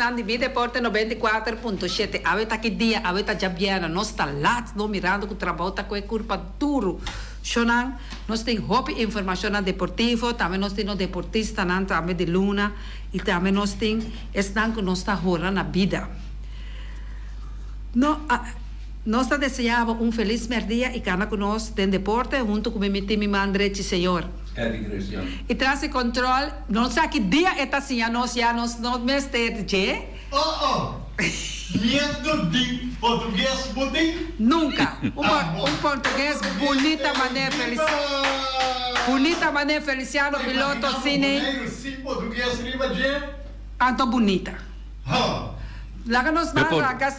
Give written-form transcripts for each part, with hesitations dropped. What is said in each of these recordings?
Oyentesnan di Mi Deporte 94.7, awe ta ki dia? Awe ta djabièrnè. Nos ta lat no mirando ku trabou ta koe kurpa duru. Shownan, nos tin hopi informashonnan deportivo, tambe nos tin nos deportistanan tambe di luna i tambe nos tin esnan ku nos ta hora na bida. No a nos ta deseá bo un felis mèrdia i kana ku nos den deporte huntu ku mi mi tin mi man drechi señor. Eddie Christian. I tras e control, no sa ki dia e ta siña nos ya nos no mester dje. Oh oh! Miedo di portugues bo tin? Nunca. Un un portugues bunita mané Felici bunita mané Feliciano Piloto Cine. Boneiru sin portugues riba dje? Anto bunita. Huh. Laga nos E ban por ranca.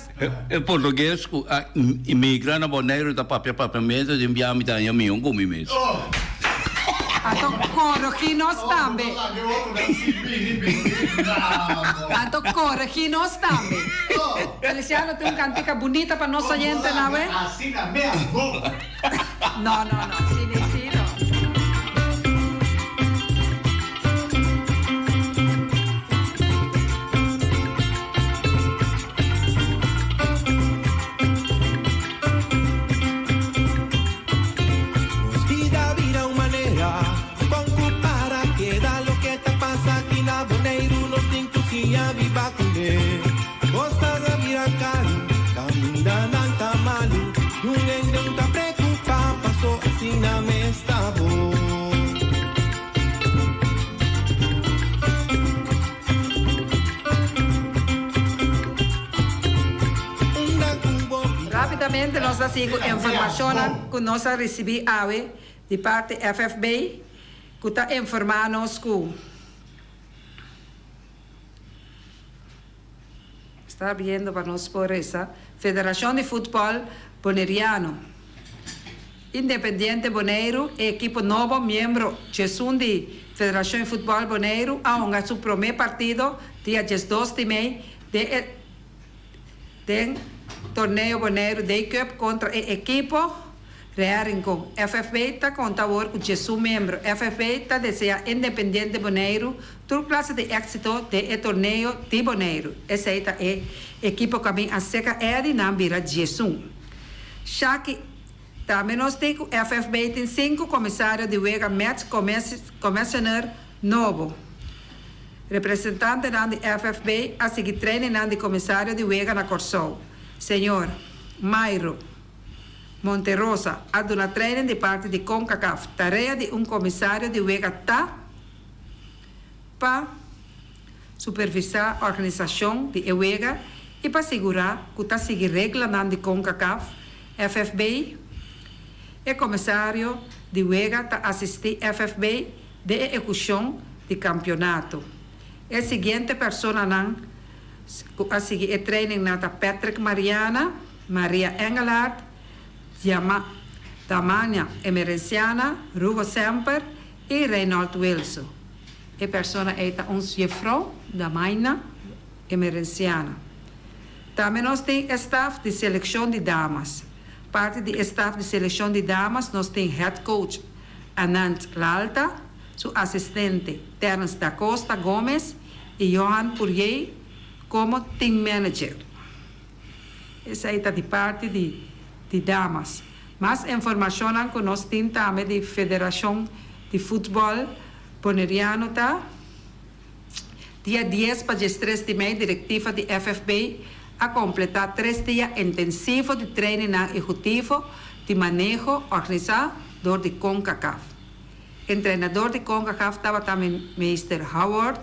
e portugues cu a imigra na Boneiru ta papia papiamento den bia mi ta haña mion cu mi mes. Oh. Anto coregi nos Oh, tambe. bo ta laga e otronan sin bini bini. Bravo. Anto coregi nos tambe. Oh. Feliciano tin un cantica bunita pa nos Oh, bo oyentenan laga we. asina me abo. No, no, no, asina e si no. Nos bida bira un manera con cu para keda loke ta pasa aki na Boneiru nos tin cu siña biba cune. Cos ta a bira caru, camindanan ta malu, un hende un ta preocupa paso asina mes ta bo. Rápidamente nos ta sigui ku informashonnan ku nos a risibí awe di parti FFB ku ta informá nos ku Sta biendo pa nos por resa Federashon di Futbòl Boneriano Independiente Boneiru, e ekipo nobo miembro djesun di Federashon di Futbòl Boneiru a hunga su promé partido dia 12 di mei den e den torneo Boneiru Day Cup kontra e ekipo Real Rincon. FFB ta konta awor ku djesun miembro. FFB ta deseá Independiente Boneiru tur klase di éksito den e torneo di Boneiru. Esei ta e ekipo ku a bin aseka Eddy nan bira 11. Shaki Tambe nos tin ku FFB tin sinku komisario di wega match commissioner nobo. Representantenan di FFB a sigui trainingnan di komisario di wega na Kòrsou. Señor Mairo Monterosa a duna training di parti di Concacaf. Tarea di un komisario di wega ta pa supervisá organisashon di e wega i pa sigurá ku ta sigui reglanan di Concacaf. FFB, E komisario di wega ta asistí FFB den e ekushon di kampionato. E siguiente personanan ku a sigui e trainingnan ta Patrick Mariana, Maria Engelhardt, Diama Damania Emerenciana, Rugo Semper i Reynold Wilso. E persona ei ta un jefrou, Damaina Emerenciana. Tambe nos tin e staf di selekshon di damas. Parti di e staf di selekshon di damas nos tin head coach Anand Lalta, su asistente Terence Da Costa Gomez i Johan Pourier komo team manager. Esei ta di parti di di damas. Mas informashonnan ku nos tin tambe di Federashon di Futbòl Boneriano ta. Dia dies pa diestres di mei direktiva di FFB a kompletá tres dia intensivo di trainingnan ehutivo di maneho organisá dor di Concacaf. Entrenador di Concacaf tabata Meester Howard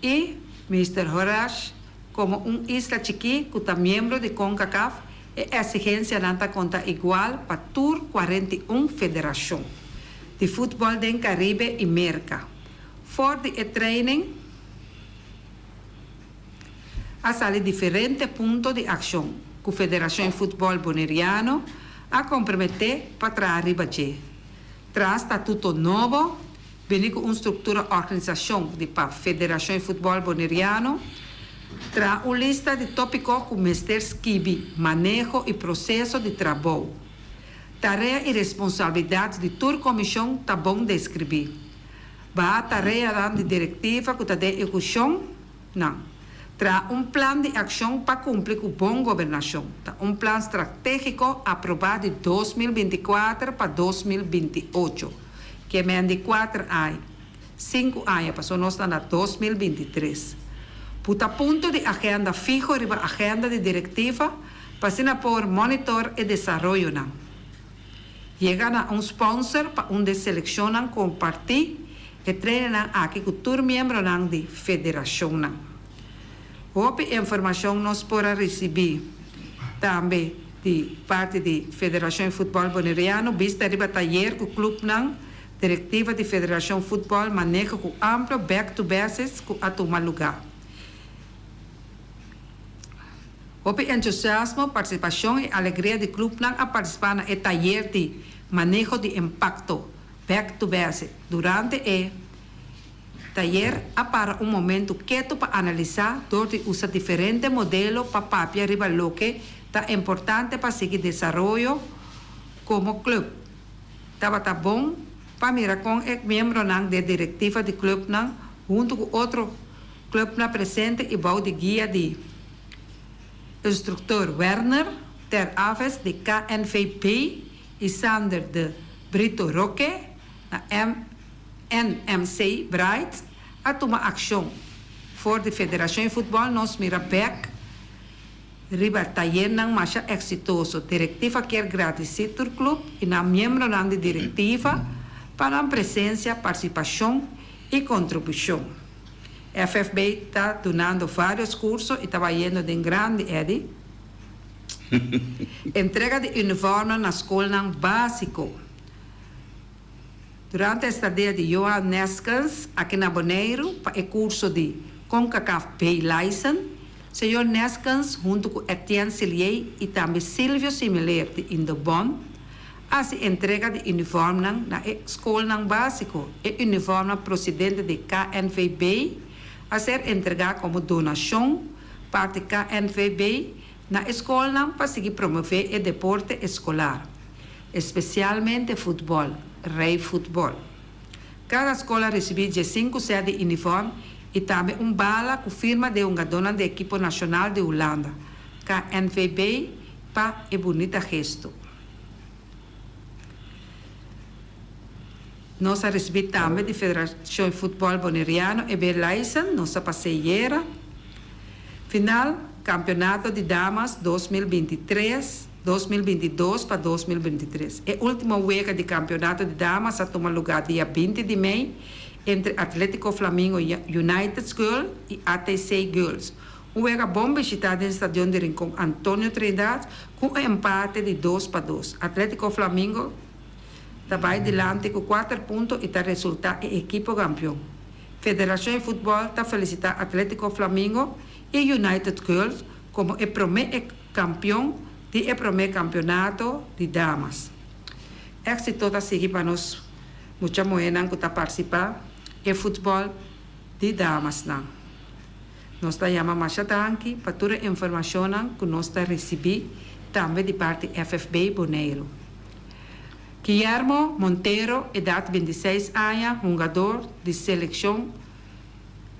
i Meester Horace. Komo un isla chikí ku ta miembro di Concacaf e eksigensianan ta konta igual pa tur 41 federashon di futbòl den Karibe i Merka. For di e training a sali diferente punto di akshon ku Federashon Futbòl Boneriano a komprometé pa traha riba dje. Traha statuto nobo, bini ku un struktura organisashon di pa Federashon Futbòl Boneriano, traha un lista di tópiko ku mester skibi maneho i proseso di trabou. Tarea i responsabilidat di tur komishon ta bon deskribí. Baha tareanan di direktiva ku ta den ekushon nan. Traha un plan di akshon pa kumpli ku bon gobernashon. Ta un plan stratégiko aprobá di 2024 pa 2028, ke men di kuater aña, sinku aña, pasobra nos ta na 2023. Puta punto di agenda fiho riba agenda di direktiva pa asina por monitor e desaroyonan. Yega na un sponsor pa un di selekshonnan kompartí e trainingnan aki ku tur miembronan di federashonnan. Hopi informashon nos por a risibí tambe di parti di Federashon Futbòl Boneriano bista riba tayer ku klupnan, direktiva di Federashon Futbòl maneho ku amplio back to basics ku a tuma lugá. Hopi entusiasmo, partisipashon i alegria di klupnan a partisipá na e tayer di Maneho di Impakto, Back to Basic. Durante e tayer a para un momentu ketu pa analisá dor di usa diferente modelo pa papia riba loke ta importante pa sigui desaroyo komo klup. Tabata bon pa mira kon e miembronan di e direktiva di klupnan huntu ku otro Clubnan presente y bou di guia di instructor Werner ter Aves di KNVB y Sander de Brito Roque na NMC Bright a tuma accion. For di Federacion di Futbol nos mira bek riba tayernan masha exitoso. Directiva kier gradici tur club y nan miembronan di directiva pa nan presencia, participacion y contribucion. FFB ta dunando varios curso y ta bayendo den grandi, Eddy. Entrega di uniformnan na scolnan basico. Durante estadia di Johan Neskens aki na Boneiru pa e curso di Concacaf B-Licen, señor Neskens hunto cu Etienne Silier y tambe Silvio Simileer di Indobon a hasi entrega di uniformnan na e scolnan basico. E uniformnan procedente di KNVB a ser entrega como donacion parti KNVB na e scolnan pa sigui promove e deporte escolar, especialmente futbol, Rey Futbol. Cada scol a ricibi diesinku set di uniform y tambe un bala cu firma di e hungadónan di ekipo nacional di Hulanda, KNVB, pa e bunita gesto. Nos a ricibi tambe di Federacion Futbol Boneriano e B-Licen, nos a pas'é yera. Final Campeonato di Damas 2023, 2022 pa 2023. E ultimo wega di Campeonato di Damas a tuma lugar dia 20 di mei entre Atletico Flamingo United Girl y ATC Girls. Un wega bon bishita den Stadion di Rincon Antonio Trinidad cu un empate di dos pa dos. Atletico Flamingo ta bay dilanti cu cuater punto y ta resulta e ekipo campeon. Federacion di Futbol ta felicita Atletico Flamingo y United Girls como e prome e campeon di e prome campeonato di damas. Exito ta sigui pa nos mucha muhenan cu ta participa e futbol di damasnan. Nos ta yama masha danki pa tur e informacionnan cu nos ta ricibi tambe di parti FFB Boneiru. Guillermo Montero, edad 26 aña, hungador di seleccion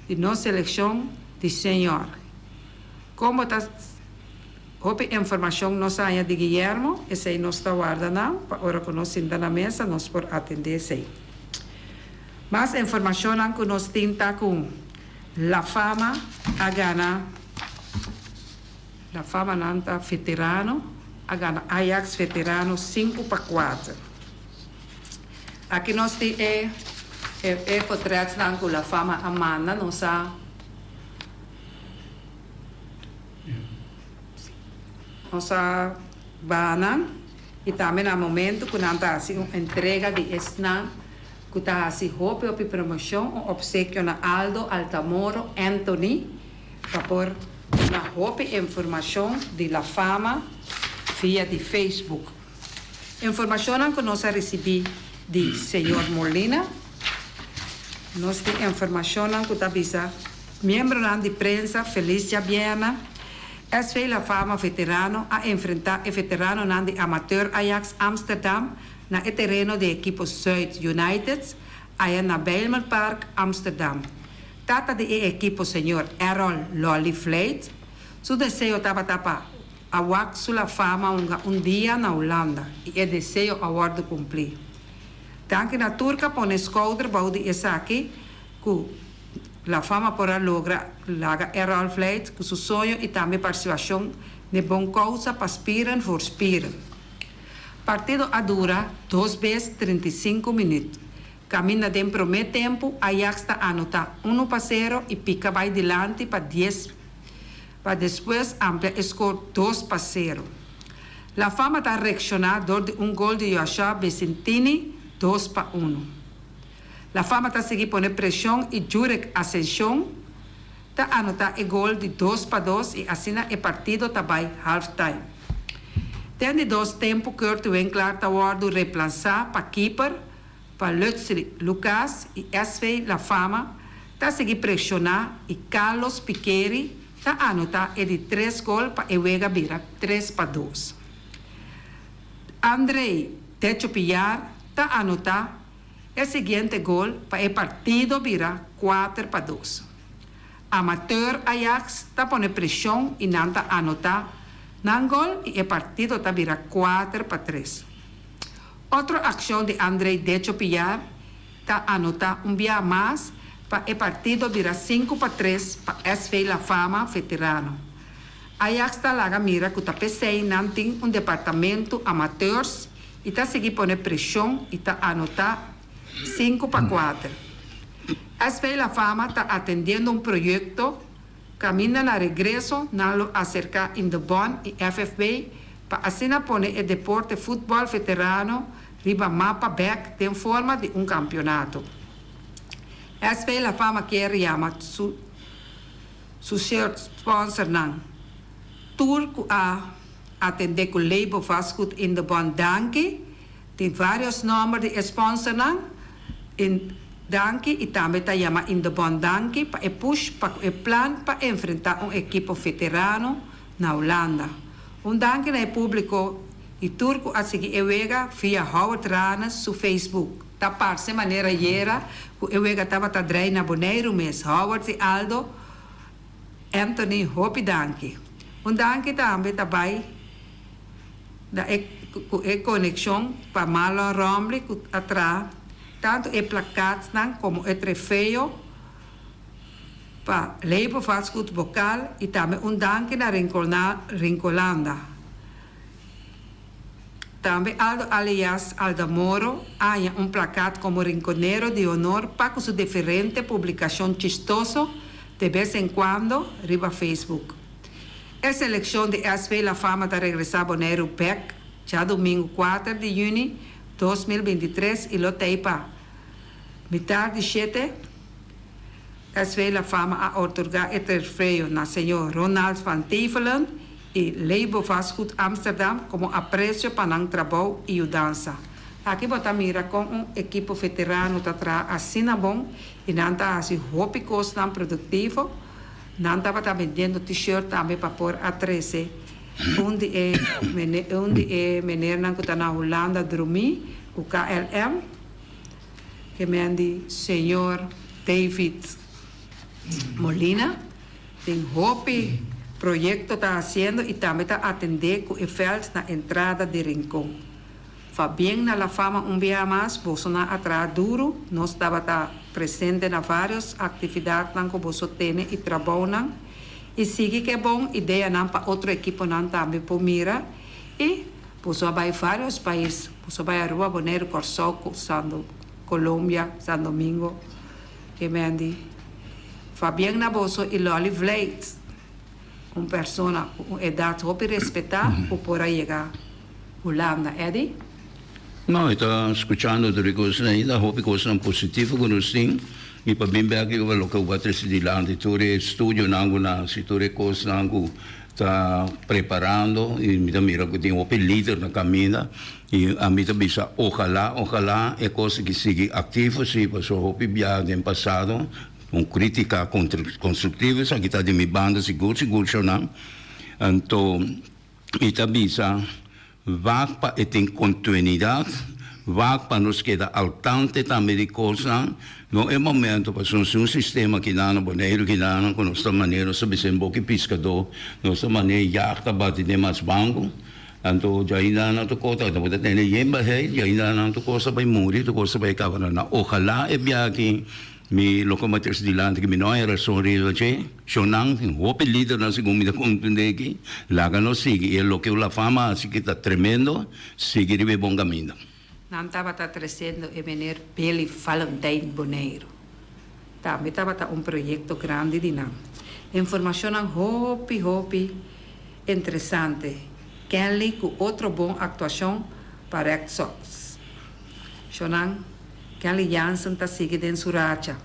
di nos seleccion di senior. Como ta hopi informacion nos haña di Guillermo, esey nos ta warda nan pa ora cu nos sinta na mesa nos por atende esey. Mas informacionnan cu nos tin ta cu La Fama a gana La Fama nan ta veterano a gana Ajax veterano 5-4. Aki nos tin e e portretnan cu La Fama a manda nos a nos a baha nan y tambe na momento cu nan ta haci un entrega di esnan cu ta haci hopi hopi promocion, un obsequio na Aldo Altamoro Anthony pa por duna hopi informacion di La Fama via di Facebook. Informacionnan cu nos a ricibi di señor Molina, nos tin informacionnan cu ta bisa miembronan di prensa feliz djabièrnè, SV La Fama Veterano a enfrenta e veteranonan di Amateur Ajax Amsterdam na e tereno di ekipo Zuid United aya na Bijlmerpark, Amsterdam. Tata di e ekipo señor Errol Lolly Vlijt su deseo tabata pa a wak su La Fama hunga un dia na Hulanda y e deseo a wordo cumpli. Danki na tur cu a pone schouder bou di esaki cu La Fama por a logra laga Errol Vlijt cu su soño y tambe participacion n'e bon causa pa Spieren voor Spieren. Partido a dura dos bes 35 minuut. Caminda den prome tempo Ajax ta anota uno pa sero y pica bay dilanti pa dies pa despues amplia e score 2-0. La Fama ta reacciona dor di un gol di Joshua Becentini 2-1. La Fama ta sigui pone presion y Jurek Ascension ta anota e gol di 2-2 y asina e partido ta bay half time. Den di dos tempo Kurt Winklaar ta wordo reemplasa pa keeper pa Lutsri Lucas y SV La Fama ta sigui presiona y Carlos Piqueri ta anota e di tres gol pa e wega bira 3-2. Andrei Techo Piar ta anota e siguiente gol pa e partido bira 4-2. Amateur Ajax ta pone presion y nan ta anota nan gol y e partido ta bira 4-3. Otro accion di Andrei Decho Piar ta anota un bia mas pa e partido bira 5-3 pa SV La Fama veterano. Ajax ta laga mira cu ta pesey nan tin un departamento amateurs y ta sigui pone presion y ta anota 5-4. SV La Fama ta atendiendo un proyecto caminda na regreso nan lo acerca Indebon y FFB pa asina pone e deporte futbol veterano riba mapa bek den forma di un campeonato. SV La Fama kier yama su shirt sponsor nan tur cu a atende cu Label Vastgoed Indebon danki. Tin varios nomber di sponsor nan in danki y tambe ta yama Indebon danki pa e push pa e plan pa enfrenta un ekipo veterano na Hulanda. Un danki na e publico y tur cu a sigui e wega via Howard Ranes su Facebook. Ta parce manera ayera cu e wega tabata drei na Boneiru mes. Howard y Aldo Anthony hopi danki. Un danki tambe ta bay da e, e conexion pa Marlon Romley cu a traha tanto e plakkaatnan como e trofeo pa Label Vastgoed Bokaal y tambe un danki na Rincolanda. Tambe Aldo alias Aldamoro a haña un plakkaat como rinconero di honor pa cu su diferente publicacion chistoso de vez en cuando riba Facebook. E seleccion di SV La Fama ta regresa Boneiru bek diadomingo 4 di juni 2023 y lo t'ey pa mitar di 7. SV La Fama a otorga e trofeo na señor Ronald van Tevelen y Label Vastgoed Amsterdam como aprecio pa nan trabou y yudansa. Aki bo ta mira cu un ekipo veterano ta traha asina bon y nan ta haci hopi cosnan productivo. Nan tabata bendiendo t-shirt tambe pa por a trece un di e meneernan cu ta na Hulanda drumi cu KLM kiermen di señor David Molina. Tin hopi proyecto ta haciendo y tambe ta atende cu e veld na entrada di Rincon. Pabien na La Fama un biaha mas, boso nan a traha duro, nos tabata presente na varios actividadnan cu boso tene y trabounan y sigui cu bon ideanan pa otro ekiponan tambe por mira y boso a bay varios pais, boso a bay Aruba, Bonaire, Corsou, Sando, Colombia, San Domingo, kiermen di Pabien na boso y Lolly Vlijt, un persona cu edad hopi respeta, cu por a yega Hulanda. Eddie? No, ta scuchando tur cos ainda, hopi cos positivo cu nos tin. Y pa bin bek loke bo a trece dilanti, tur estudio nan cu nan, si tur cos nan cu ta preparando y mi ta mira cu tin hopi lider na caminda y ami ta bisa ojalá, ojalá e cos cu sigui activo si, paso hopi bia den pasado un critica constructivo esaki ta di mi banda sigur sigur nan. Anto mi ta bisa wak pa e tin continuidad. Wak pa nos keda al tante tambe di kosnan, no e momento pasobra nos tin un sistema kinan na Boneiru kinan ku nos ta manera nos ta bisa en boki piskadó, nos ta manera yag ta bati den mas bangu, anto djainda nan tur kos ta bo ta tende yen bahei djainda nan tur kos ta bai muri tur kos ta bai kaba nan. Ojalá e biaha aki mi lo koma trese dilanti ku mi no haña rason riba dje, shownan tin hopi lidernan segun mi ta komprende aki, laga nos sigui i e loke la fama hasi ki ta tremendo. Sigui riba e bon kaminda. Nan tabata tresiendo e meneer Billy Valentijn Boneiru. Tambe tabata un proyekto grandi di nan. Informashonnan hopi hopi interesante. Kenley ku otro bon aktuashon pa Red Sox. Shonnan, Kenley Jansen ta sigui den su racha.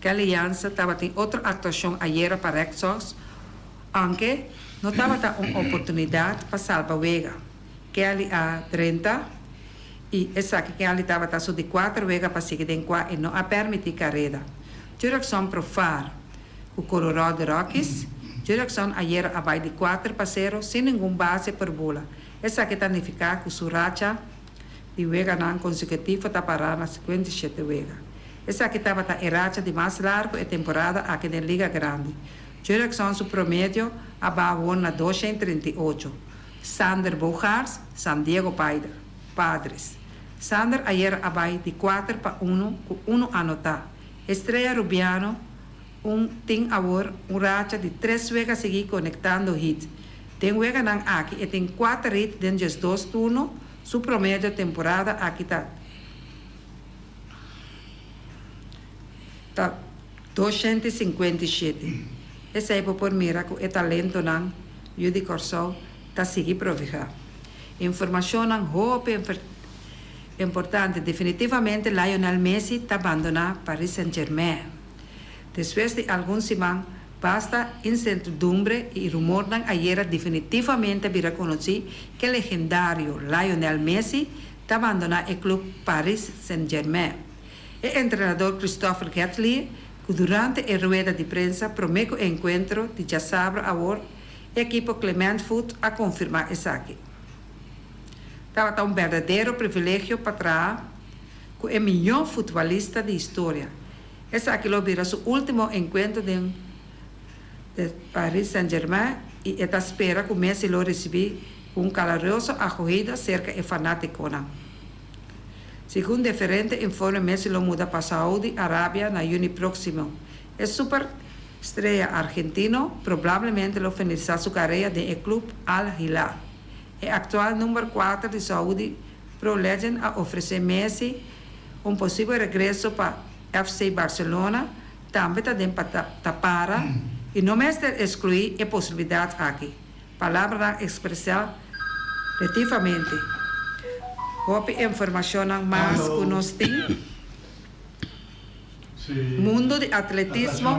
Kenley Jansen tabatin otro aktuashon ayera pa Red Sox. Aunke no tabata un oportunidat pa salba wega, Kelly a drenta i esaki Kelly tabata su di kuater wega pa sigui den kua e no a permití kareda. Jurickson Profar ku Colorado Rockies, Jurickson ayera a bai di kuater pa sero sin ningun base por bula. Esaki ta nifiká ku su racha di weganan konsekutivo ta pará na 57 wega. Esaki tabata e racha di mas largu e temporada aki den Liga Grandi. Jurickson su promedio a baha won na 238. Xander Bogaerts, San Diego Padres. Xander ayer a bai di kuater pa unu ku unu anotá. Estrella Rubiano un tin awor un racha di tres wega sigui konektando hit. Den weganan aki e tin kuater hit den 12 turno, su promedio temporada aki ta ta. 257. Esei bo por mira ku e talentonan yu di Kòrsou ta sigui provehá. Informashonnan hopi importante, definitivamente Lionel Messi ta bandoná Paris Saint-Germain. Despues di algun siman basta insertidumbre i rumornan ayera definitivamente a bira konosí ke legendario Lionel Messi ta bandoná e klup Paris Saint-Germain. E entrenador Christopher Gatlie, ku durante e rueda di prensa promé ku e enkuentro di djasabra awor, e ekipo Clement Foot a konfirmá esaki. Tabata un berdadero privilegio pa traha ku e mihó futbolista di historia. Esaki lo bira su último enkuentro den de Paris Saint-Germain i e ta spera ku Messi lo risibí ku un kaloroso akohida serka e fanátikonan. Segun deferente informe Messi lo muda pa Saudi Arabia na juni proximo. E super strea argentino probablemente lo finalisa su carea den e club Al Hilal. E actual number kuater di Saudi Pro Legend a ofrece Messi un posibel regreso pa FC Barcelona tambe ta den ta para y no mester exclui e posibilidad aki. Palabranan expresá retivamente. Hopi informacionnan mas cu nos tin. Mundo di atletismo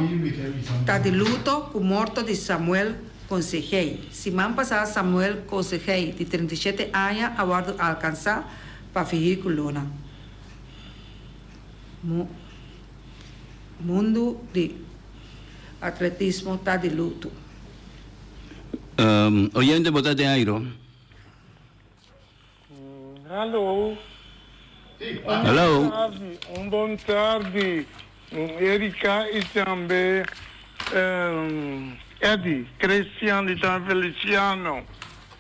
ta di luto cu morto di Samuel Consejei. Siman pasá Samuel Consejei di 37 aña a wordo alcansa pa vehiculonan. Mundo di atletismo ta di luto. Oyente bo ta den airo. Hallo. Hallo. Un bon tardi Erika y tambe Eddy, Christian y tambe Feliciano.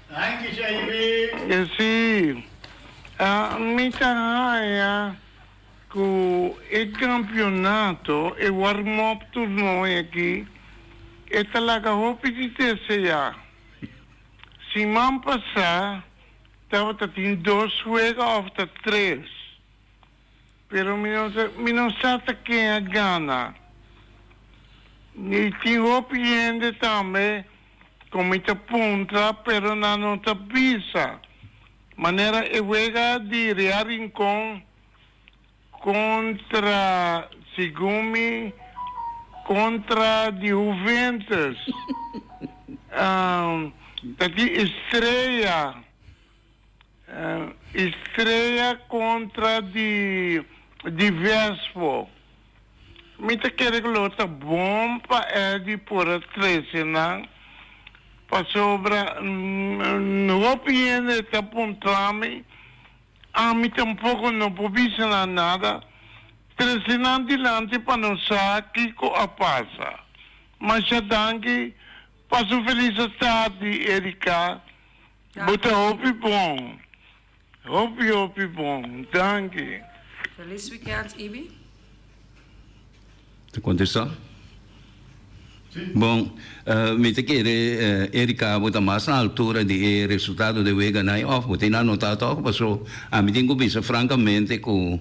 Danki Shaibi. Si, mi ta haya Ku e kampionato, e warm-up toernooi aki, e ta laga hopi di deseá. Siman pasá tabata tin dos wega òf ta tres, pero mi no mi no sa ta ken a gana. I tin hopi hende tambe ku mi ta puntra pero nan no ta bisa. Manera e wega di Real Rincon kontra segun mi kontra di Juventus ta tin Estrella Estrella kontra di di Vespo mi ta kere ku lo ta bon pa Eddy por a trese nan pasobra hopi hende ta puntra mi. Ami tampoko no por bisa nan nada. Trese nan dilanti pa nos sa kiko a pasa. Masha danki. Pasa un felis tardi, Erika. Bo ta hopi bon. Hopi hopi bon. Danki. Felis weekend, Ibi. Ta contesta? Bon, mi ta kere Erika bo ta mas na altura di e resultado di wega nai of bo tin anota toch? Paso ami tin cu bisa francamente cu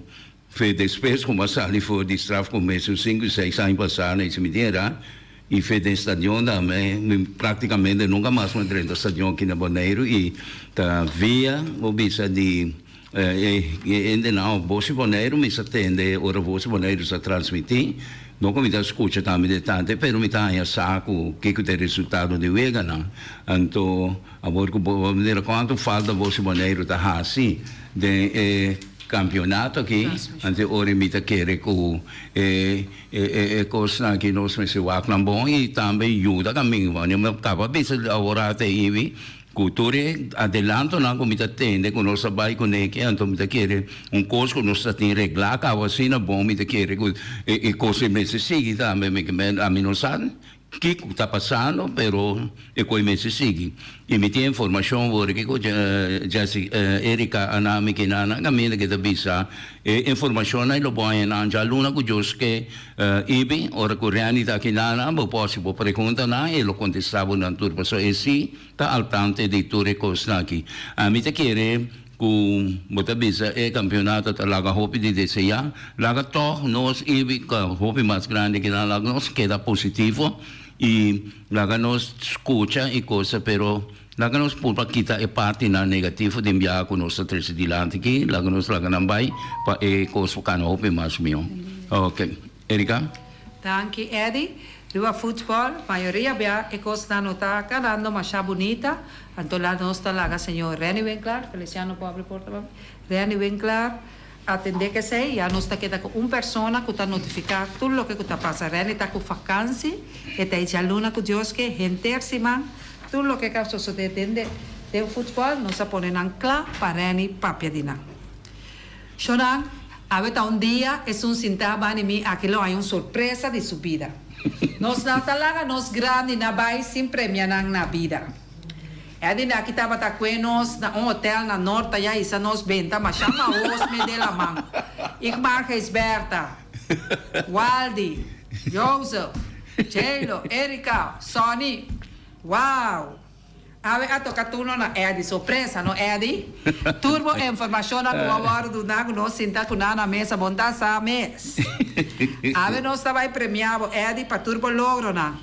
fe despues cu bo a sali for di strafcommissie un cinco y seis aña pasa na mi tin era y fe den stadion tambe mi practicamente nunca mas mi a drenta stadion aki na Boneiru y ta via bo bisa di E hendenan of Voz di Boneiru mi sa tende ora Voz di Boneiru sa transmití, no ku mi ta skucha tambe de tante, pero mi ta haña sa ku kiko ta e resultado di weganan. Anto awor ku bo mira kuantu falta Voz di Boneiru ta hasi den e kampionato aki, anto ora mi ta kere ku e e kosnan aki nos mester wak nan bon i tambe yuda kaminda. Mi kaba bisa awor ata ibi. Ku tur e adelantonan ku mi ta tende ku nos ta bai kuné ke, anto mi ta kere un kos ku nos ta tin reglá kaba asina bon, mi ta kere ku e kos ei mester sigui tambe. Mi ke men ami no sa kiko ta pasando, pero e kos ei mester sigui. I mi tin informashon wor ke ku Jessy Erika a na mi kinan nan kaminda ke ta bisa e informashonnan ei lo bo haña nan djaluna ku Dios ke. Ibi, ora ku Randy ta aki nana, bo por hasi bo preguntanan, e lo kontestá bo nan tur, pasobra e sí ta al tante di tur e kosnan aki. Ami ta kere ku bo ta bisa e kampionato ta laga hopi di deseá, laga tòg nos, Ibi, ku hopi mas grandi ki nan, laga nos keda positivo i laga nos skucha i kosa, pero laga nos purba kita e partinan negativo den biaha ku nos ta trese dilanti aki, laga nos laga nan bai pa e kos por kana hopi mas mihó. Ok. Erika? Danki Eddy. Riba futbòl, mayoria bia e kosnan no ta kanando masha bunita, anto la nos ta laga señor Renny Winklaar, Feliciano por abri porta pa mi, Renny Winklaar atendé k'esei, ya nos ta keda ku un persona ku ta notifiká tur loke ku ta pasa. Renny ta ku fakansi, e ta e djaluna ku Dios ke, henter siman. Tur loke ka sosodé den de den futbòl nos a pone nan kla pa Renny papia di nan. Shonan, awe ta un dia esun sintá bani mi aki lo haña un sorpresa di su bida. Nos no ta laga nos grandi na bai sin premia nan na bida. Eddie aki tabata kue nos na un hotel na Noord ta ya hisa nos benta masha mahos me de laman. Igmar Gijsbertha, Waldy, Joseph, Jaylo, Erika, Sonny, Wow! Awe a toca turno na Eddie. Sorpresa, no Eddie? Tur bo informacionnan cu a wordo duna cu nos sinta cu nan na mesa bon ta sa mes. Awe nos ta bay premia bo Eddie pa tur bo logronan.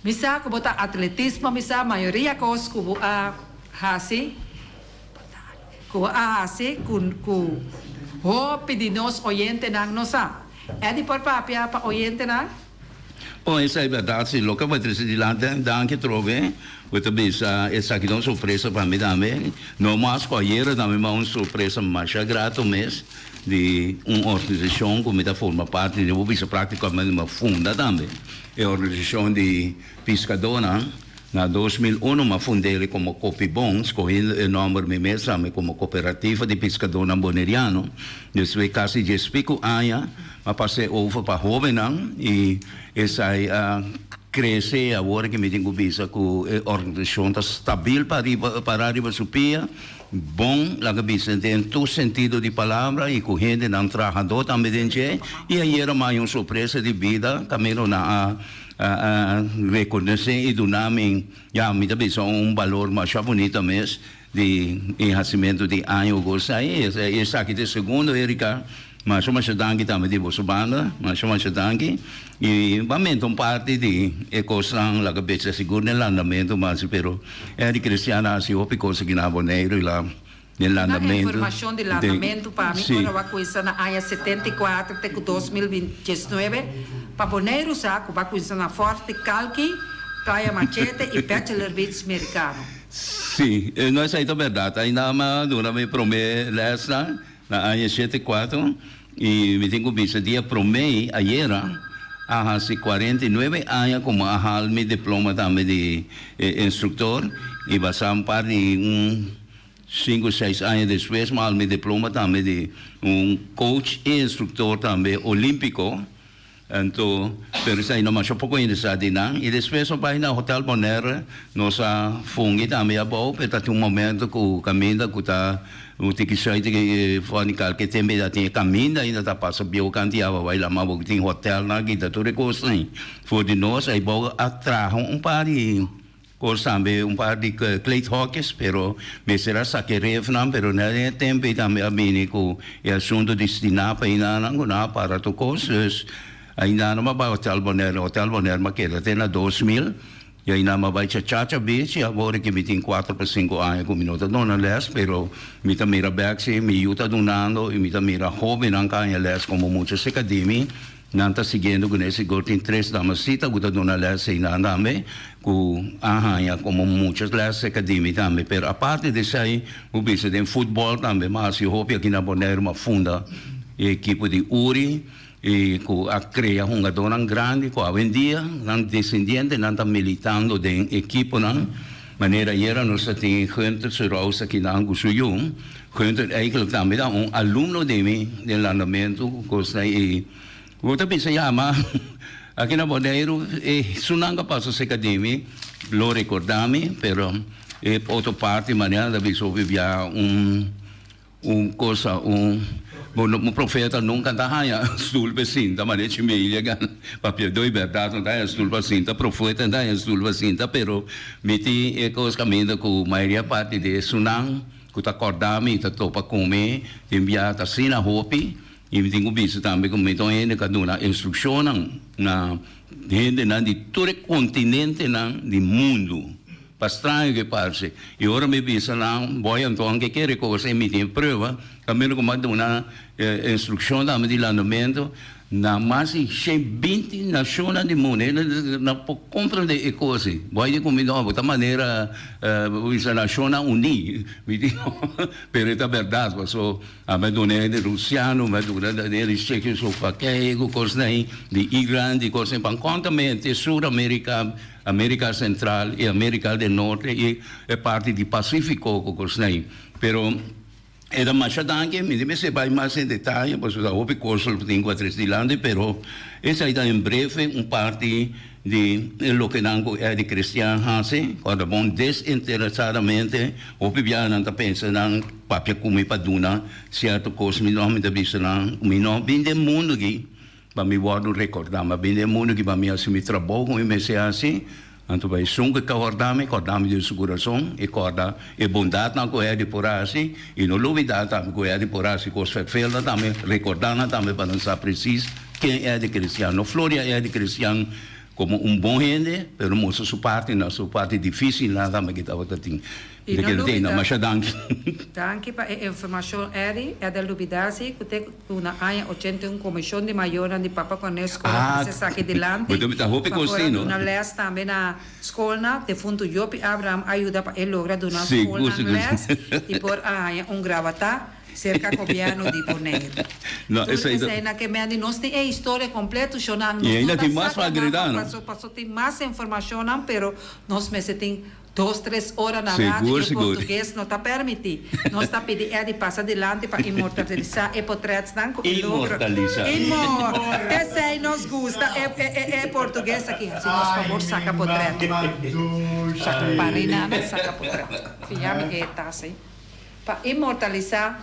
Mi sa cu bo ta atletismo, mi sa mayoria cos cu bo a haci, cu bo a haci cu cu hopi di nos oyentenan no sa. Eddie por papia pa oyentenan? Bon, esei e bèrdat, si loke bo a trese dilanti, danki atrobe. Bo ta bisa esaki ta un sorpresa pa mi tambe. No mas ku ayera tambe ma un sorpresa masha grato mes di un organisashon ku mi ta forma parti di. Bo bisa praktikamente mi a funda tambe e organisashon di piskadónan. Na 2001 mi a fund'el komo Kopibon, skohiendo e nòmber mi mes tambe komo Koperativa di Piskadónan Boneriano. Despues kasi dies piku aña mi a pas'é over pa hóbennan i esei a krese i awor ki mi tin ku bisa ku e organisashon ta stabil pa riba pará riba su pia, bon laga bisa den tur sentido di palabra i ku hendenan trahadó tambe den dje i ayera mi a haña un sorpresa di bida kaminda nan a A rekonosé i duna mi, ya, mi ta bisa un balor masha bunita mes di e hasimentu di aña ogosto ei. Esaki ta e segundo, Erika. Masha masha danki tambe di boso banda. Masha masha danki. I bo a menta un parti di e kosnan laga besa sigur den landamentu mas, pero Eric Cristian a hasi hopi kos aki na Boneiru i la. Den Na landamentu. informashon di landamentu pa mi ora bo a kuinsa na aña 74 te ku 2019 pa Boneiru sa ku bo a kuinsa na Forte Kalki, Playa Machete i Bachelor Beach Merikano. Sí, no esei ta bèrdat. Ainda mi a duna mi promé lèsnan na aña 74 i mi tin ku bisa dia promé ayera a hasi 49 aña ku mi a hal mi diploma tambe di instruktor i basá un par di un. Sinku seis aña despues mi a hala mi diploma tambe di un coach i instruktor tambe olímpiko. Anto, pero esei no masha poko hende sa di nan. I despues nos bai na Hotel Bonaire, nos a fungi tambe abou, pero ta tin un momento ku kaminda ku ta un tiki sui tiki for di kalke tempu ta tin e kaminda ainda ta pasa bieu kanti awa bai lama bo tin hotelnan aki ta tur e kosnan. For di nos aibou a traha un par di Kos tambe un par di kleedhokjes, pero mester a saka e refnan, pero net den e tempo ei tambe a bini ku e asunto di Stinapa einanan ku nan a para tur kos, dus ainda nan a bai Hotel Bonaire, Hotel Bonaire m'a keda te na 2000, i ainda m'a bai Chachacha Beach i awor aki mi tin kuater pa sinku aña ku mi no ta duna les, pero mi ta mira bek si mi yu ta dunando i mi ta mira hobennan ka haña les komo mucha serka di mi. Nan ta siguiendo ku ne sigur tin tres damasita ku ta duna lès einan tambe ku a haña komo muchas lès serka di mi tambe. Pero aparte di esei bo bisa den futbòl tambe mi a hasi hopi aki na Boneiru mi a funda e ekipo di Uri i ku a krea hungadónan grandi ku awendia nan desendientenan ta militando den ekiponan. Manera ayera nos ta tin Gunther Suraus akinan ku su yu. Gunther eigenlijk tambe ta un alumno di mi den landamentu ku kosnan i bo ta bisa yama aki na Boneiru e sunan ku a pasa serka di mi lo rekorda mi pero e otro parti manera ta bisa hopi bia un Un cosa un bo no un profeta nunca ta haña stoel pa sinta manera Chimelia gana papia doy berdad no ta haña stoel pa sinta profeta no ta haña stoel pa sinta pero mi tin e cos caminda cu mayoria parti di esunnan cu ta corda mi ta topa cu mi tin bia ta asina hopi y mi tin cu bisa tambe cu mi ta un hende cu a duna instruccionnan na hendenan di tur e continentenan di mundo. Pa straño ke parse. I ora mi bisa nan, Boy anto ke kere kos ei mi tin prueba, kaminda ku mi a duna instrukshon tambe di landamentu na mas di 120 nashonnan di mundu. Hende nan por komprende e kos ei. Boy di ku mi no, bo ta manera bo bisa Nashonnan Uní. Mi di no, pero e ta bèrdat paso ami a duna hende rusiano, mi a duna hende di Chekoslovakia ku kosnan ei, di Iran, di kosnan ei, pa kontamente Sur Amerika. Amerika Sentral i Amerika del Norte i e parti di Pasifiko ku kosnan. Pero e ta masha danki, mi tin mester bai mas den detaye pasobra ta hopi kos lo tin ku a tres dilanti, pero esei ta en breve un parti di e loke nan ku Eddie Christian hasi, ku a ta bon desinteresadamente. Hopi biaha nan ta pensa nan papia ku mi pa duna sierto kos, mi no, mi ta bisa nan ku mi no bin den mundu aki. Pa mi wòrdu rekordá. Mi a bini den mundu ki pa mi hasi mi trabou ku mi mester hasi. Anto pa esun ku ta kòrda mi, kòrda mi den su kurason i kòrda e bondatnan ku Eddie por hasi i no lubidá tambe ku Eddie por hasi kos fèrfèlnan tambe, rekordá nan tambe pa nan sa presis ken Eddie Cristian. No floria Eddie Cristian komo un bon hende, pero mustra su partinan, su parti difísilnan tambe ku e tabata tin. I Mi ta no kere tei lubidá. nan. Masha danki. Danki pa e informashon Eddie. Eder lubidá si ku te ku na aña 81 komishon di mayornan di Papa Cornel School a Ah, trese esaki dilanti bo ta hopi pa por a kostino. duna lès tambe na skolnan. Defuntu Jopi Abraham a yuda pa e logra duna Sigur, skolnan sigur. lès i por a haña un grabatá serka gobièrnu di Boneiru. No, Tur esei ta. eseinan ke men di nos tin e historia kompleto, shonnan I nos no ainda ta tin mas pa saka nan agregá, no? paso paso tin mas informashonnan pero nos mester tin Dos tres ora na radio Sigur, e sigur. portugues no ta permiti. Nos ta pidi Eddie pasa dilanti pa inmortalisá e potretsnan ku e logra. Inmortalisá. Inmor. P'esei nos gusta e e e e portugues aki. Hasi nos fabor saka potret. Saka parinana saka potret. Fiña mi e tas ei. Pa inmortalisá.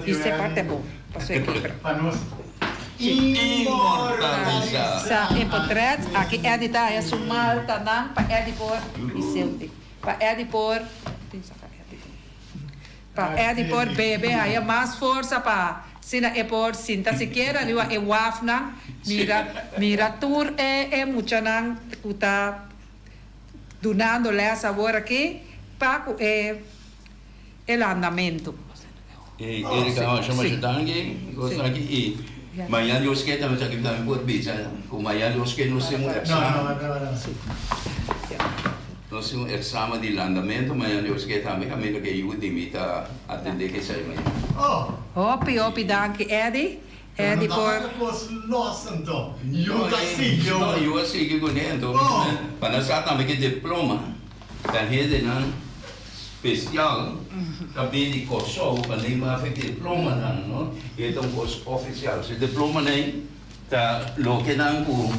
Hise parte bo paso e kebra. Sa e potret aki Eddie ta haya su maltanan pa Eddie por Vicente pa Eddie por tin saka Eddie pa Eddie por bebe haya mas forsa pa asina e por sinta sikiera riba e wafnan mira mira tur e e muchanan ku ta dunando les awor aki pa ku e E landamentu. E Erika a masha masha danki cos aki y mañana Dios ke tambe esaki tambe por bisa cu mañana Dios ke nos tin un examen nos tin un examen di landamento mañana Dios ke tambe caminda ke yu di mi ta atende ke esai mañana. Hopi hopi danki Eddy. Eddy por. No yu a sigui cune anto pa nan sa tambe ke diploma ta hendenan. Spesial ta bin di Kòrsou pa nan maf e diplomanan no i e ta un kos ofisial. Su diplomanan ta lokenan ku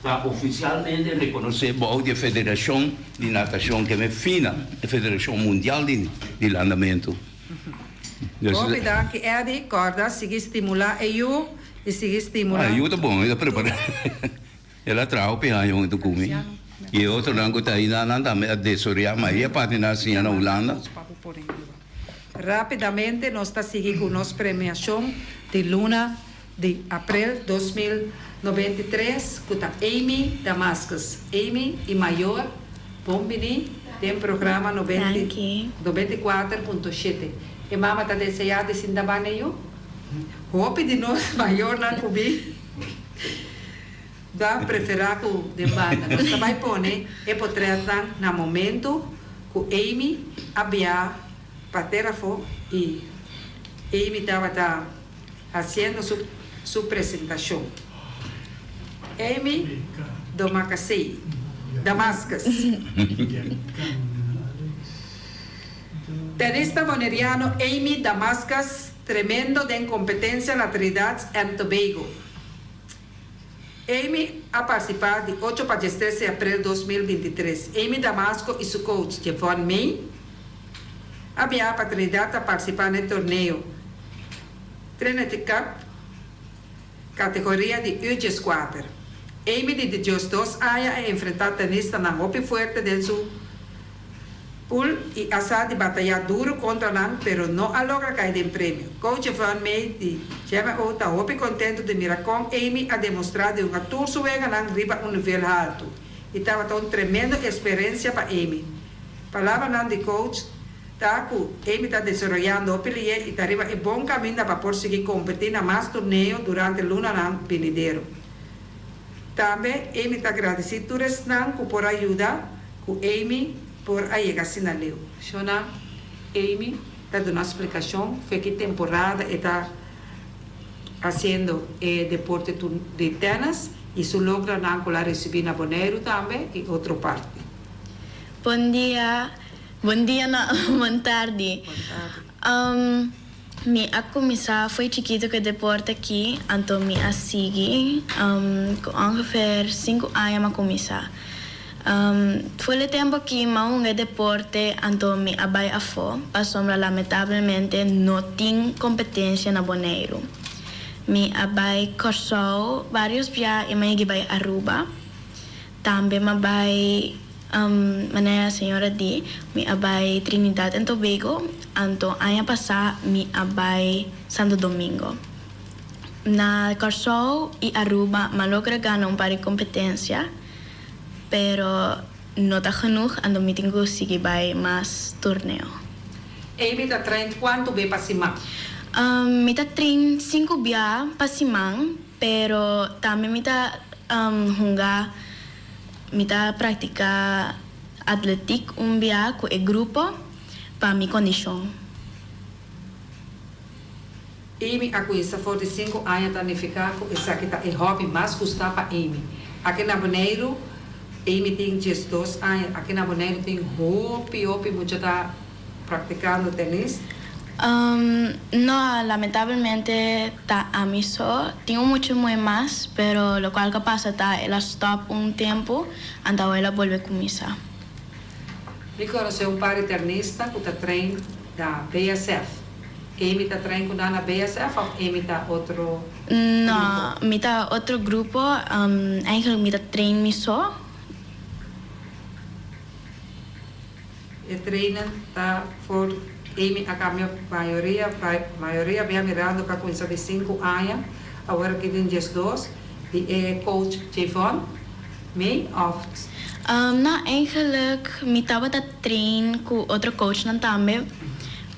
ta ofisialmente rekonosé bou di e federashon di natashon ke men fina, e federashon mundial di landamentu. Hopi danki Eddy, kòrda sigui stimulá e yu i sigui stimulá. E yu ta bon, e ta prepará. El a traha hopi aña huntu ku mi i e otronan ku ta ayuda nan tambe a desoreá mayoria parti nan a siña na Hulanda. Rápidamente nos ta sigui ku nos premiashon di luna di aprel 2093 ku ta Amy Damascus. Amy i mayor bon bini den programa 94.7. E mama ta deseá di sinta banda yu? Hopi di nos mayornan ku bi. Ta preferá ku den banda. Nos ta bai pone e potretnan na momentu ku Amy a bia pa Terafo i Amy tabata hasiendo su su presentashon. Amy Domakasei, Damascus. Tenista boneriano Amy Damascus tremendo den kompetensia na Trinidad and Tobago. Amy a partisipá di ocho pa diestres di aprel 2023. Amy Damasco i su coach, Jevon May, a biaha pa Trinidad pa partisipá na e torneo Trinity Cup kategoria di U 14. Amy di 12 aña a enfrentá tenistanan hopi fuerte den su pool i a sa di batayá duru kontra nan pero no a logra kai den premio. Coach Van May di GMO ta hopi kontentu di mira kon Amy a demostrá di hunga tur su weganan riba un nivel haltu i tabata un tremendo eksperensia pa Amy. Palabranan di coach ta ku Amy ta desaroyando hopi lié i ta riba e bon kaminda pa por sigui kompetí na mas torneo durante lunanan binidero. Tambe Amy ta gradisí tur esnan ku por a yuda ku Amy por a yega asina leu. Shona, Amy ta duna splikashon fe ki temporada e ta hasiendo e deporte di tènis i su logranan ku el a risibí na Boneiru tambe i otro parti. Bon dia, bon dia no, bon tardi. Bon tardi. Mi a kuminsá fo'i chikitu ku e deporte akí, anto mi a sigui ku ongeveer sinku aña mi a kuminsá. For e tempu akí mi a hunga e deporte anto mi a bai afó pasobra lamentablemente no tin kompetensia na Boneiru. Mi a bai Kòrsou vários bia i mi a yega bai Aruba. Tambe mi a bai manera señora di, mi a bai Trinidad and Tobago, anto aña pasá mi a bai Santo Domingo. Na Kòrsou i Aruba mi a logra gana un par di kompetensia, pero no ta genoeg, anto mi tin ku sigui bai mas torneo. Amy ta train kuantu be pa siman? Mi ta train sinku bia pa siman, pero tambe mi ta hunga. Mi ta praktiká atletik un bia ku e grupo pa mi kondishon. Amy a kuinsa for di sinku aña ta nifiká ku esaki ta e hòbi mas gustá pa Amy. Aki na Boneiru, Amy tin 12 aña, aki na Boneiru tin hopi hopi mucha ta praktikando tenis. No, lamentablemente ta ami so. Tin un mucha muhe mas, pero locual cu a pasa ta el a stop un tempo, anto awor el a bolbe cuminsa. Mi conoce un par di ternista cu ta train na BSF. Amy ta train cu nan na BSF of Amy ta otro No, grupo? mi ta otro grupo. Eigenlijk mi ta train mi so. E treinen ta for Amy a kambia mayoria mayoria bia mirando ku a kuminsá di sinku aña awor aki den 12 di e coach Javon May òf. No eigenlijk mi tabata train ku otro coachnan tambe.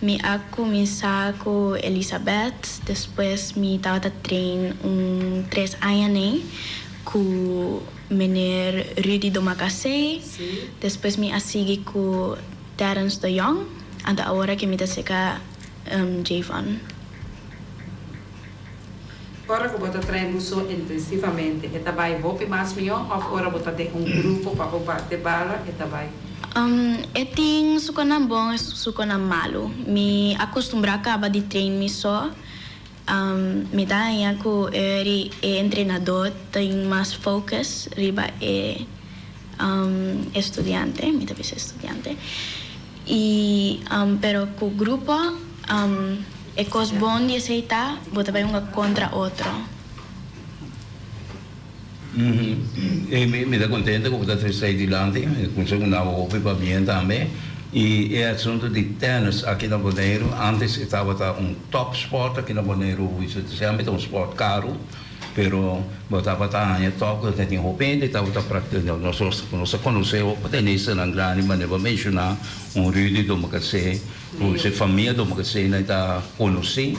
Mi a kuminsá ku Elisabeth despues mi tabata train un tres aña nei ku Meneer Rudy Domacassé, despues mi a sigui ku Terrence de Jong, anto awor aki mi ta seka Javon. Ora ku bo ta train bo so intensivamente e ta bai hopi mas mihó òf ora bo ta den un grupo pa bo bate bala e ta bai? Um, e tin su konan bon i su konan malu. Mi a kustumbrá kaba di train mi so. Um, mi ta haña ku e e entrenadó tin mas focus riba e estudiante, mi ta bisa estudiante. I um, pero ku grupo e kos bon di esei ta bo ta bai hunga kontra otro. E mi ta contento cu bo ta trece esey dilanti, mi ta cuminsa cu nabo hopi pabien tambe. Y e asunto di tennis aki na Boneiru, antes e tabata un top sport aki na Boneiru, semper ta un sport caro, pero bo tabata haña top cu ta tin hopi hende tabata practica. Nos nos a conoce hopi tenistanan grandi, manera bo a menciona un Rudy Domacassé, cu su famia Domacassé nan ta conoci.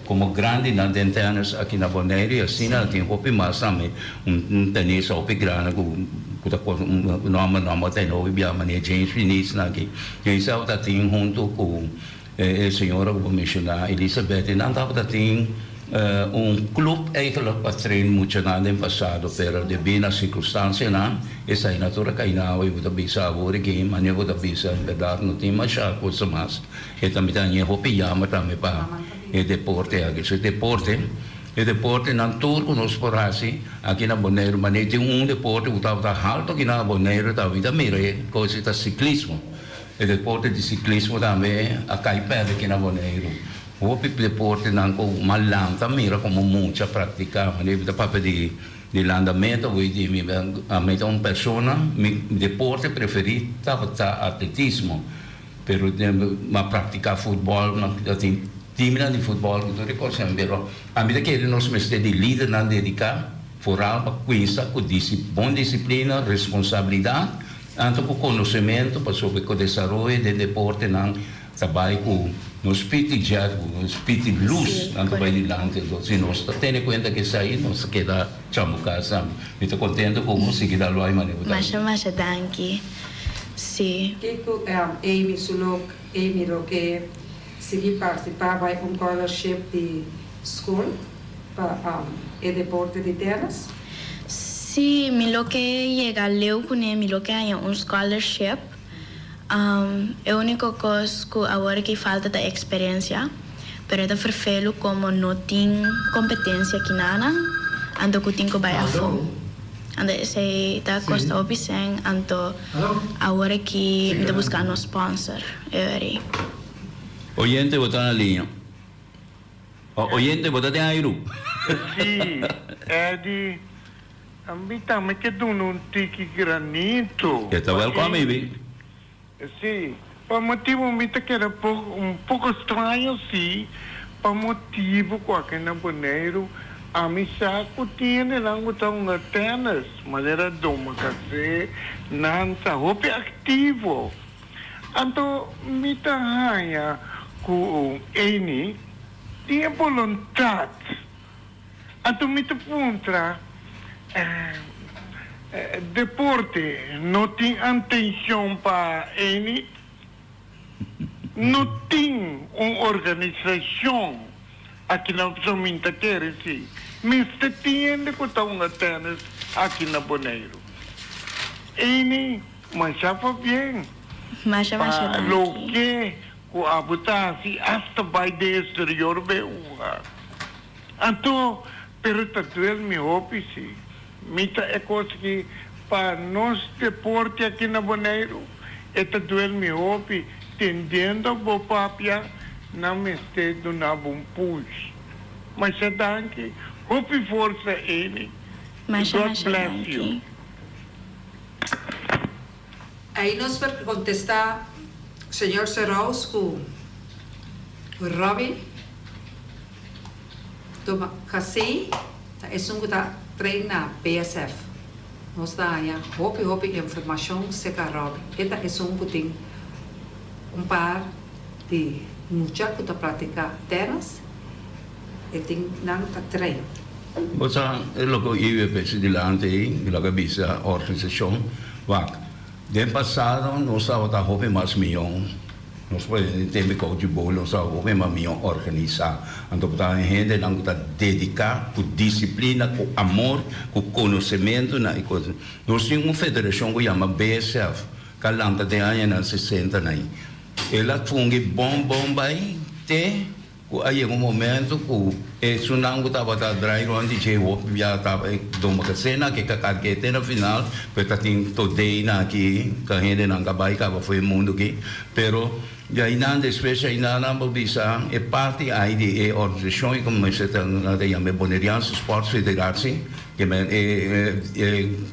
Komo grandinan den tènis aki na Boneiru i asina tin hopi mas tambe un tènista hopi grandi ku ku ta nòmber nòmber ta hopi bia manera James Finies nan aki. James tabata tin huntu ku e señora ku bo menshoná Elisabeth i nan tabata tin un klup eigenlijk pa train muchanan den pasado pero debí na sirkunstansianan esei na tur a kai na awa i bo ta bisa awor aki manera bo ta bisa en bèrdat no tin masha kosa mas. E tambe ta haña hopi yama tambe pa e deporte aki. So e deporte, e deportenan tur ku nos por hasi aki na Boneiru, manera tin un deporte ku tabata haltu aki na Boneiru tambe, mi ta mira e kos ta siklismo. E deporte di siklismo tambe a kai pèrdè aki na Boneiru. Hopi deportenan ku malanta mira komo mucha praktiká, manera mi ta papia di di landamentu, awor di mi ami ta un persona, mi deporte preferí tabata atletismo. Pero m'a practica futbol, m'a tin teamnan di futbol cu tur e cosnan, pero ami ta kere nos mester di lidernan dedica foral pa cuinsa cu bon disciplina, responsabilidad, anto cu conocemento pasobra cu desaroyo den deportenan ta bay cu nos piti jet, cu nos piti luz nan ta bay dilanti. Entonces si nos ta tene cuenta cu esey nos ta keda chambuca esnan. Mi ta contento cu bo sigui dal bay manera bo ta. Masha masha danki. Sí. Kiko Amy su lo Amy lo ke sigui partisipá bai un scholarship di skol pa e deporte di tennis? Sí, mi lo ke yega leu kuné, mi lo ke haña un scholarship. E úniko kos ku awor ki falta ta eksperensia, pero e ta ferfelu komo no tin kompetensia kinanan, anto ku tin ku bai afó. Anto esei ta kosta hopi sèn, anto awor aki mi ta buskando sponsor e ora ei. Oyente bo ta na liña. Oyente bo ta den airu. Sí, Eddie, mi tambe ke duna un tiki granito. E ta wèlkòm, Ivy. Sí, pa motibu mi ta keda un poko straño sí, pa motibu ku aki na Boneiru ami sa ku tin hendenan ku ta hunga tènis, manera Domacassé, nan ta hopi aktivo. Anto mi ta haña ku Eni tin e boluntat. Anto mi ta puntra, Deporte no tin antencion pa Eni? No tin un organisacion aki na so mi ta kere si mester tin hende cu ta hunga tennis aki na Boneiru. Eni, masha pabien Masha masha pa danki. loke cu abo ta haci hasta bay den exterior bay hunga. Anto, pero ta duel mi hopi si. Mi ta e kos ki pa nos deporte aki na Boneiru, e ta duel mi hopi, tendiendo bo papia nan mester duna bo un push. Masha danki, hopi forsa Amy. Masha God masha bless you. danki. Ei nos por kontestá señor Serous ku Robbie Domacassé ta esun ku ta train na BSF. Nos ta haña hopi hopi informashon serka Robbie. E ta esun ku tin un par di mucha ku ta praktiká tènis, e tin nan ta train. Bo sa e loke IWP si dilanti ei, loke a bisa organisashon, wak, den pasado nos tabata hopi mas mion, nos por den tempu kou di bolo nos tabata hopi mas mion organisá, anto bo ta hendenan ku ta dediká ku disiplina, ku amor, ku konosementu na e kos. Nos tin un federashon ku yama BSF. Ku a lanta den añanan sesenta nan. El a fungi bon bon bai te ku a yega un momento ku esunnan ku tabata drai rond di dje hopi bia tabata e dombakasena ke kakarke te na final pero ta tin todei-nan aki ka hendenan ka bai kaba for e mundu aki pero di ainan despues ainan nan por bisa e parti ai di e organisashon i komo mester ta nan ta yama e Boneriaanse Sport Federatie ke men e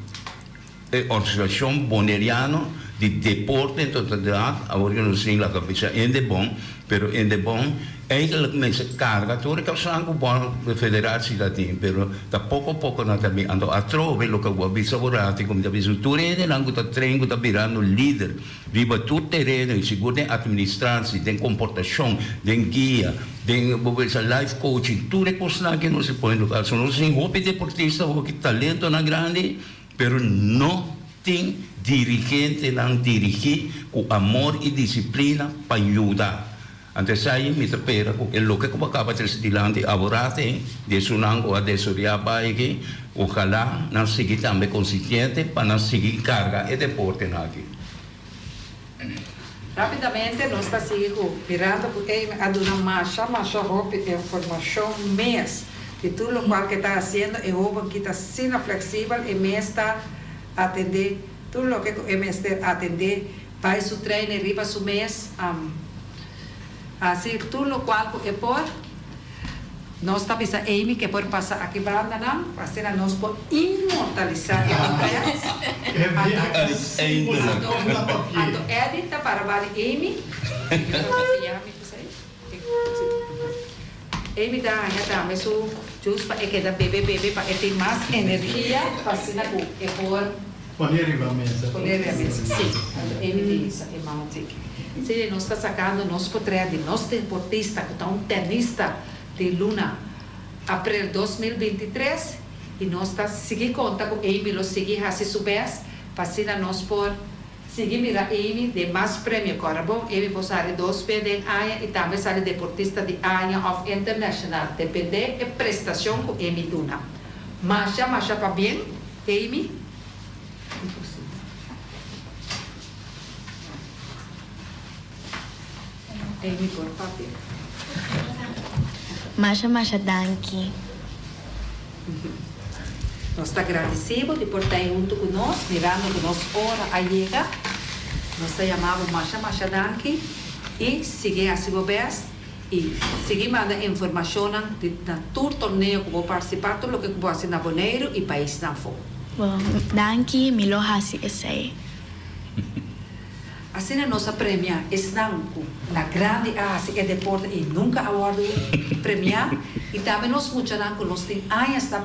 E Organisashon Boneriano di Deporte en totalidat, awor yo no sin laga bisa Indebon, pero Indebon eigenlijk mester karga tur e kosnan ku bon federatie ta tin, pero ta poko poko nan ta bin. Anto atrobe loke bo a bisa bo rati ku mi ta bisa tur hendenan ku ta train ku ta birando lider riba tur tereno i sigur den administratie, den komportashon, den guia, den bo bisa life coaching, tur e kosnan aki nos a pone lugar. So nos tin hopi deportista, hopi talentonan grandi. Pero no tin dirigentenan dirigí ku amor i disiplina pa yuda. Anto esei mi ta pera ku e loke ku bo a kaba trese dilanti aborate di esunnan ku a desoreá bai aki, ojalá nan sigui tambe konsiente pa nan sigui karga e deportenan aki. Rápidamente nos ta sigui ku mirando ku Amy a duna masha masha hopi informashon mes di tur lokual ke ta hasiendo e hoben ki ta asina fleksibel e mes ta atendé tur loke ku e mester atendé bai su trainer riba su mes hasi tur lokual ku e por. Nos ta bisa Amy ke por pasa aki bandanan pa asina nos por inmortalisa e portret. Anto Eddie ta para bali Amy. Amy ta haña tambe su juice pa e keda bebe bebe pa e tin mas energia pa asina ku e por. Pone riba mesa. Pone riba mesa, si. Anto Amy tin isa e mama tiki. Si, nos ta sacando nos potret di nos deportista cu ta un tenista di luna april 2023 y nos ta sigui conta cu Amy lo sigui haci su best pa asina nos por sigui mira Amy den mas premio. Cora bon, Amy por sali dos be den aña y tambe sali deportista di aña of international, depende e prestacion cu Amy duna. Masha masha pabien, Amy. Amy por papia. Masha masha danki. Nos ta gradisí bo di por ta ei huntu ku nos, mirando ku nos ora a yega. Nos ta yama bo masha masha danki i sigui hasi bo bèst i sigui manda informashonnan di na tur torneo ku bo partisipá, tur loke ku bo hasi na Boneiru i paisnan afó. Bon, danki, mi lo hasi esei. Asina nos a premia esnan ku na grandi a hasi e deporte i nunka a wòrdu premiá i tambe nos muchanan ku nos tin añas ta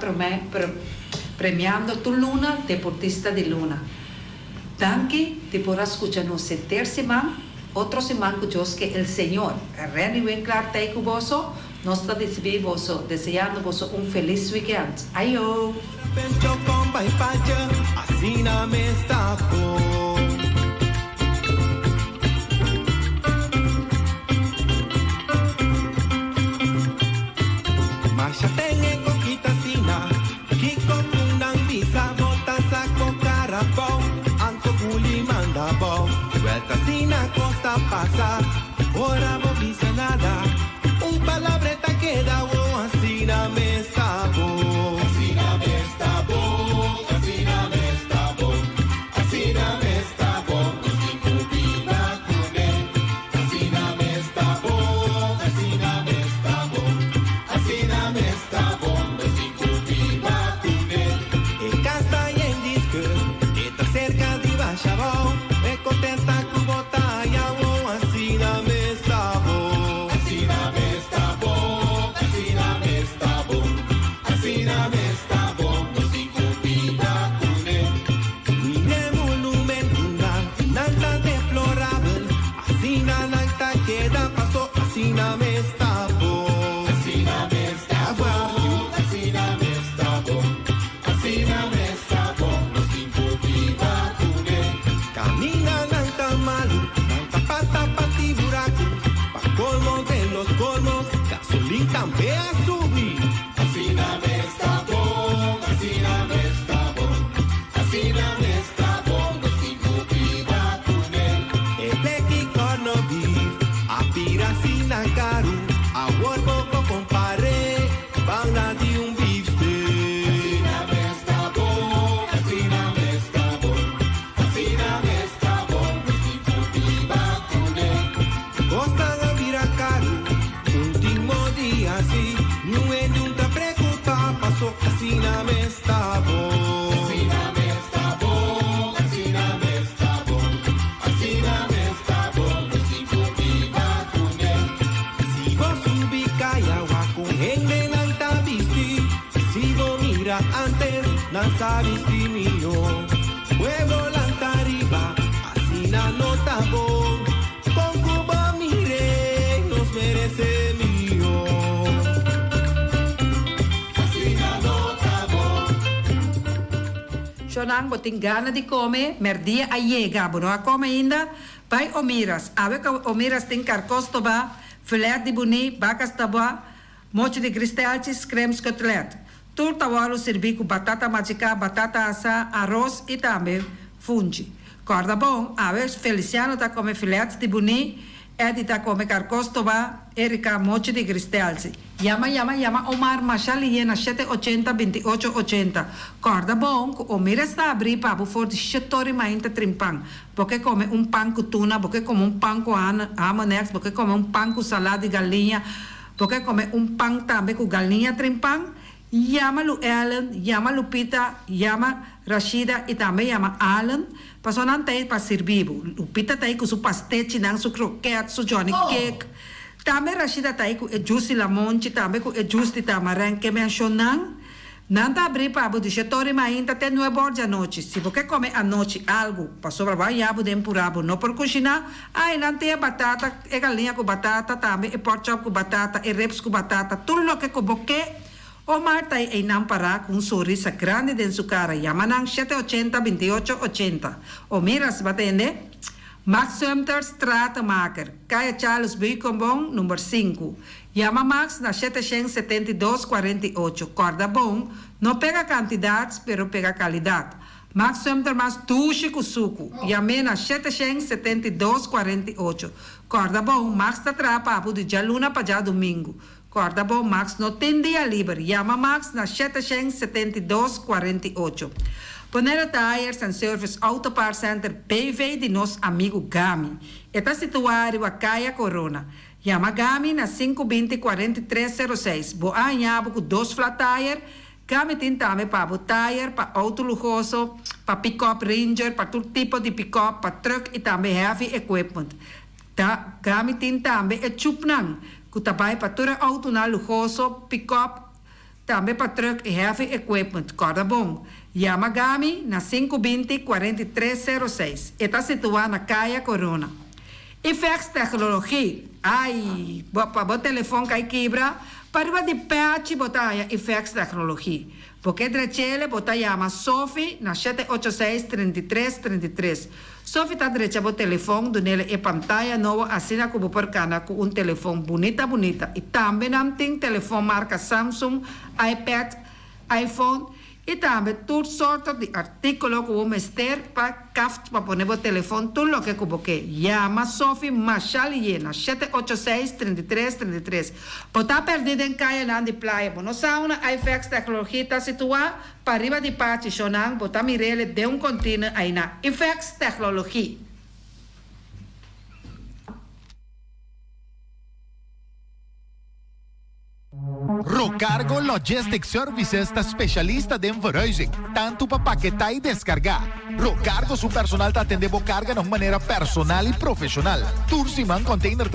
premiando tur luna deportista di luna. Danki di por a skucha nos henter siman, otro siman ku Dios ke el Señor. Renny Winklaar ta ei ku boso, nos ta despidi boso deseando boso un felis weekend. Ayo! Nos a bisti mihó. Pueblo lanta riba, asina no ta bon. Kon ku bo mir'é, nos meresé mihó. Asina no ta bon. Shonnan, bo tin gana di kome? Mèrdia a yega, bo no a kome ainda? Bai Omiras, awe ku Omiras tin karkó stobá, filet di buní, baka stobá, mochi di gristelchi, scrimps kotlet. Tur ta wòrdu sirbí ku batata machiká, batata asá, aros i tambe funchi. Kòrda bon, awe Feliciano ta kome filet di buní, Eddie ta kome karkó stobá, Erika mochi di gristelchi. Yama yama yama Omar masha lihé na shete ochenta binti ocho ochenta. Kòrda bon ku Omiras ta abrí pa bo for di shet'or i mainta trimpan. Bo ke kome un pan ku tuna, bo ke kome un pan ku hamonex, bo ke kome un pan ku salá di galiña, bo ke kome un pan tambe ku galiña trimpan? Yama Lu Ellen, yama Lupita, yama Rashida i tambe yama Allen, pasobra nan ta ei pa sirbi bo. Lupita ta ei ku su pastechinan, su kroket, su johnny cake. Tambe Rashida ta ei ku e jus di lamonchi, tambe ku e jus di tamarijn. Ke menshonan? Nan ta abrí pa bo di shet'or i mainta te nueb'or di anochi. Si bo ke kome anochi algu, pasobra bo a yabu den purá bo no por kushiná, ai, nan tin e batata, e galiña ku batata, tambe e pork chop ku batata, e ribs ku batata, tur loke ku bo ke. Omar ta einan pará ku un sonrisa grandi den su kara. Yama nan shete ochenta binti ocho ochenta. O mira, si bo a tende? Max Sumter Stratenmaker, Kaya Charles Beukenboom, number sinku. Yama Max na 772 48. Kòrda bon, no pega kantidat, pero pega kalidat. Max Sumter mas dushi ku suku. Yam'é na 772 48. Kòrda bon, Max ta traha pa bo di djaluna pa djadumingu. Kòrda bon, Max no tin dia liber. Yama Max na 772 48. Bonaire Tires and Service Auto Parts Center BV di nos amigu Gami. E ta situá riba Kaya Korona. Yama Gami na 520 43 06. Bo a haña bo ku dos flat tire? Gami tin tambe pa bo tire, pa outo luhoso, pa pick-up Ranger, pa tur tipo di pick-up, pa truck i tambe heavy equipment. Ta, Gami tin tambe e chupnan, ku ta bai pa tur e outonan luhoso, pick-up, tambe pa truck i heavy equipment. Kòrda bon, yama Gami na 520 43 06. E ta situá na Kaya Korona. Ifex Technologie. Ai, bo, pa bo telefòn kai kibra, pariba di pechi bo ta haña Ifex Technologie. Bo ke drech'é, bo ta yama Sophie na 786 33 33. Sophie ta drecha bo telefòn, dun'é e pantaya nobo asina ku bo por kana ku un telefòn bunita bunita. I tambe nan tin telefòn marka Samsung, iPad, iPhone i tambe tur sorto di artíkulo ku bo mester pa kaft pa pone bo telefòn tur loke ku bo ke. Yama Sophie masha lihé na 786 33 33. Bo ta pèrdí den kayanan di Playa. Bo no sa unda iFax Technologie ta situá pariba di Pachi Shonan bo ta mir'é den un container ei na iFax Technologie. Rocargo Logistics Services ta spesialista den verhuizing, tantu pa paketá i deskargá. Rocargo su personal ta atendé bo karga na un manera personal i profeshonal. Tur siman container ta.